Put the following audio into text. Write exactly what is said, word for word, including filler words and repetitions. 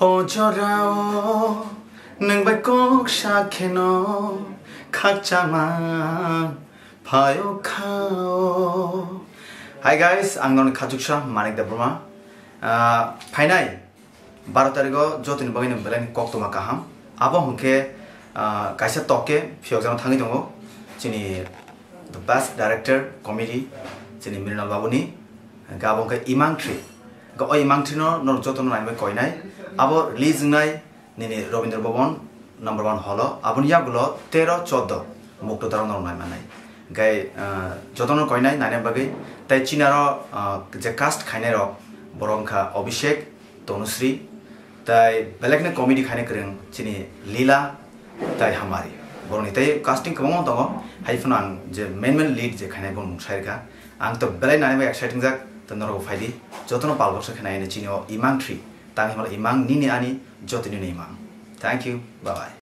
O jorao nwng bai kok sa kheno khakchangma phaio khao. Hi guys, ang noni khachuksa Manik Debbarma. Ah, phainai baro tarigo jotoni bagwi nwng belai koktwma kaham. Abo hwnkhe, ah, kaisa tokke phiyokjakno thangwi tongo chini the best director comedy chini Mrinal babuni. Hwnkhe abo hwnkhe Imang Three. Hwnkhe o Imang Three no norok jotono nainai koinai. Abo release wngnai nini Rabindra Bhavan number one hall o. Aboni yagulo tero chordo mukto daro norok nai mannai. Hwnkhe, ah, jotono koinai naina bagwi. Tai chinaro, ah, je cast khainai rok borok wngkha Abhishek, Tanushree, tai belekno comedy khaina kwrwng chini Lila tai Hamari. Borokni tai casting kwbangma tongo, hai phano ang je main main lead je khainai bo mung sai rwkha. Ang to belai nani bai exciting jak, to norok phaidi, jotono pal baksa khainai ani chini o Imang Three, tang himala Imang nini ani jotoni ni Imang. Thank you, bye bye.